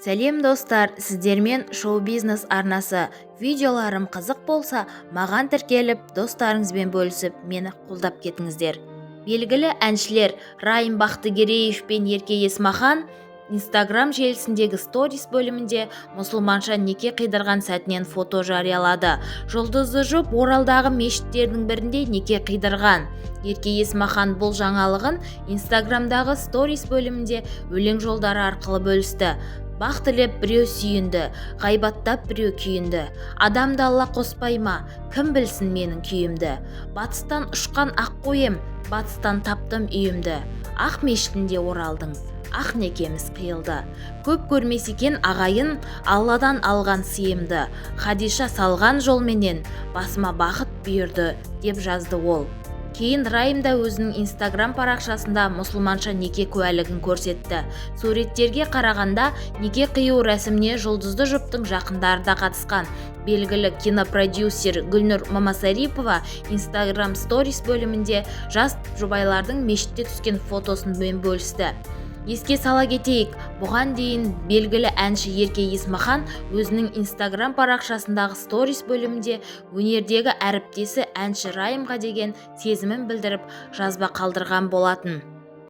Сәлем, достар! Сіздермен Шоу-бизнес арнасы. Видеоларым қызық болса, маған тіркеліп, достарыңызбен бөлісіп, мені қолдап кетіңіздер. Белгілі әншілер Райым Бақтыгереев пен Ерке Есмахан Инстаграм желісіндегі сторис бөлімінде мұсылманша неке қидырған сәтінен фото жариялады. Жұлдызды жұп Оралдағы мешіттердің бірінде неке қидырған. Ерке Есмахан бұл жаңалығын Инстаграмдағы сторис бөлімінде өлең жолдары арқылы бөлісті. Бақ тілеп біреу сүйінді, ғайбаттап біреу күйінді. Адамды Алла қоспай ма, кім білсін менің күйімді? Батыстан ұшқан аққу ем, батыстан таптым үйімді. Ақ мешітінде Оралдың ақ некеміз қиылды. Көп көрмес екен ағайын Алладан алған сыйымды. Хадиша салған жолменен басыма бақыт бұйырды, деп жазды ол. Кейін Райым да өзінің Инстаграм парақшасында мұсылманша неке куәлігін көрсетті. Суреттерге қарағанда, неке қию рәсіміне жұлдызды жұптың жақындары да қатысқан. Белгілі кинопродюсер Гүлнұр Мамасарипова Инстаграм сторис бөлімінде жас жұбайлардың мешітте түскен фотосымен бөлісті. Еске сала кетейік, бұған дейін белгілі әнші Ерке Есмахан өзінің Инстаграм парақшасындағы сторис бөлімінде өнердегі әріптесі әнші Райымға деген сезімін білдіріп, жазба қалдырған болатын.